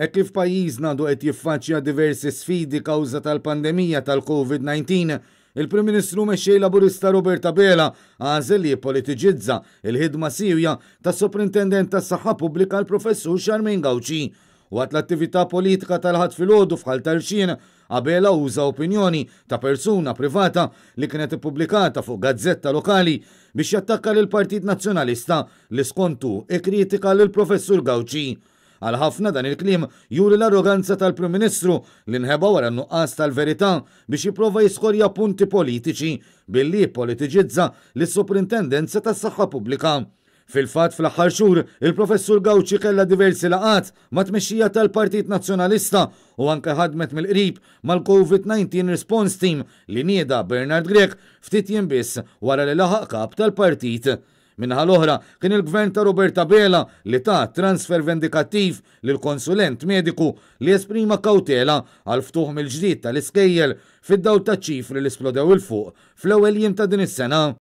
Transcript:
Hekk kif pajjiżna għadu qed jiffaċċja diversi sfidi kawża tal-pandemija tal-Covid-19, il-Prim Ministru u Mexxej Laburista Robert Abela għażel li jippolitiġizza l-ħidma siewja tas-Soprintendent tas-Saħħa Pubblika l-Professur Charmaine Gauci. Waqt l-attività politika tal-Ħadd filgħodu f'Ħal Tarxien, Abela uża opinjoni ta' persuna privata li kienet ippubblikata fuq gazzetta lokali biex jattakka lill-Partit Nazzjonalista li skontu ikkritika lill-Professur Gauci. Għal ħafna dan il-kliem juri l-arroganza tal-Prim Ministru li nħeba wara n-nuqqas tal-verità biex jipprova jiskorja punti politiċi billi jippolitiġizza lis-Soprintendenza tas-Saħħa Pubblika. Fil-fatt fl-aħħar xhur il-Professur Gauci kellha diversi laqgħat mat-tmexxija tal-Partit Nazzjonalista u anke ħadmet mill-qrib mal-Covid 19 Response Team li nieda Bernard Grech ftit jiem biss wara li laħaq kap tal-partit. Min-naħa l-oħra, kien il-Gvern ta' Robert Abela li ta transfer vendikattiv lil konsulent mediku li esprima kawtela għall-ftuħ mill-ġdid tal-iskejjel fid-dawl taċ-ċifri li splodew 'il fuq fl-ewwel jiem ta' din is-sena.